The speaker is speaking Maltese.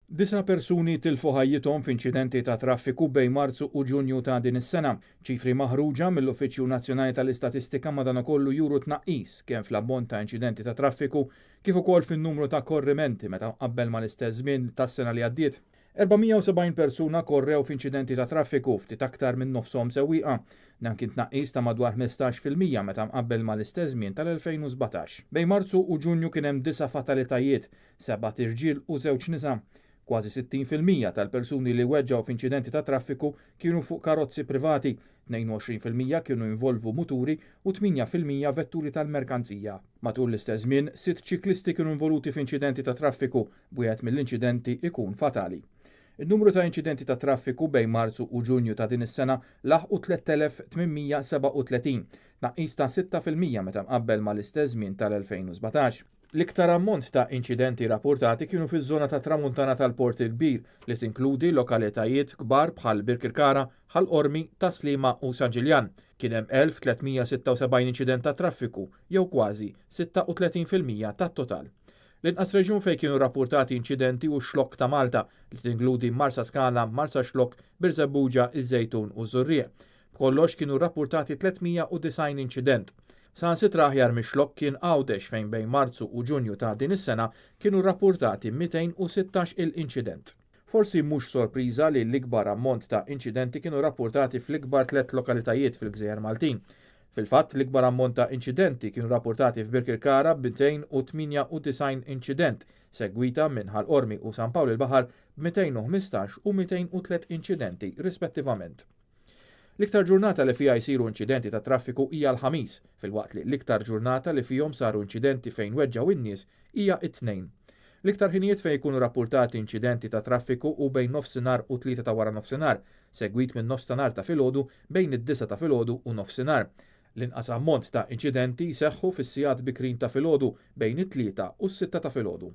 Disa' persuni tilfu ħajjithom f'inċidenti ta' traffiku bejn Marzu u Ġunju ta' din is-sena. Ċifri maħruġa mill-Uffiċċju Nazzjonali tal-Istatistika madankollu juru tnaqqis kemm fl-ammont ta' inċidenti ta' traffiku kif ukoll fin-numru ta' korrimenti meta mqabbel mal-istess żmien tas-sena li għaddiet. 470 persuna korrew f'inċidenti ta' traffiku, ftit aktar minn nofshom sewwieqa. Dan kien tnaqqis ta' madwar 15% meta mqabbel mal-istess żmien tal-2017. Bejn Marzu u Ġunju kien hemm disa' fatalitajiet, sebat irġiel u żewġ nisa. Kważi 60% tal-persuni li weġġgħu f'inċidenti ta' traffiku kienu fuq karozzi privati, 22% kienu jinvolvu muturi u 8% vetturi tal-merkanzija. Matul l-istess żmien, sitt ċiklisti kienu involuti f'inċidenti ta' traffiku, b'wieħed mill-inċidenti ikun fatali. In-numru ta' inċidenti ta' traffiku bejn Marzu u Ġunju ta' din is-sena laħqu 3,837, tnaqqis ta' 6% meta mqabbel mal-istess żmien tal-2017. L-iktar ammont ta' inċidenti rapportati kienu fiż-żona tat-Tramuntana tal-Port il-Kbir li tinkludi lokalitajiet kbar bħal Birkirkara, Ħal Qormi, Tas-Sliema u San Ġiljan. Kien hemm 1,376 inċident tat-traffiku, jew kważi 36% tat-total. L-inqas reġjun fejn kienu rapportati inċidenti hu x-Xlokk ta' Malta li tinkludi Marsaskala, Marsaxlokk, Birżebbuġa, iż-Żejtun u ż-Żurrieq. B'kollox kienu rrappurtati 390 inċident. Saħansitra aħjar mix-Xlokk kien Għawdex fejn bejn Marzu u Ġunju ta' din is-sena kienu rrappurtati 216 il inċident. Forsi mhux sorpriża li l-ikbar ammont ta' inċidenti kienu rrappurtati fl-ikbar tlett lokalitajiet fil-gżejjer Maltin. Fil-fatt, l-ikbar ammont ta' inċidenti kienu rrappurtati f'Birkirkara b'298 inċident, segwita minn Ħal Qormi u San Pawl il-Baħar b'215 u 203 inċidenti rispettivament. L-iktar ġurnata li fiha jsiru inċidenti tat-traffiku hija l-Ħamis, filwaqt li l-iktar ġurnata li fihom saru inċidenti fejn weġġgħu in-nies hija t-Tnejn. L-iktar ħinijiet fejn jkunu rappurtati inċidenti ta' traffiku hu bejn nofsinhar u t-tlieta ta' waranofsinhar, segwit minn nofstanhar ta' filgħodu bejn id-disgħa ta' filgħodu u nofsinhar. L-inqas ammont ta' inċidenti jseħħu fis-sigħat bikrin ta' filgħodu bejn it-tlieta u s-sitta ta' filgħodu.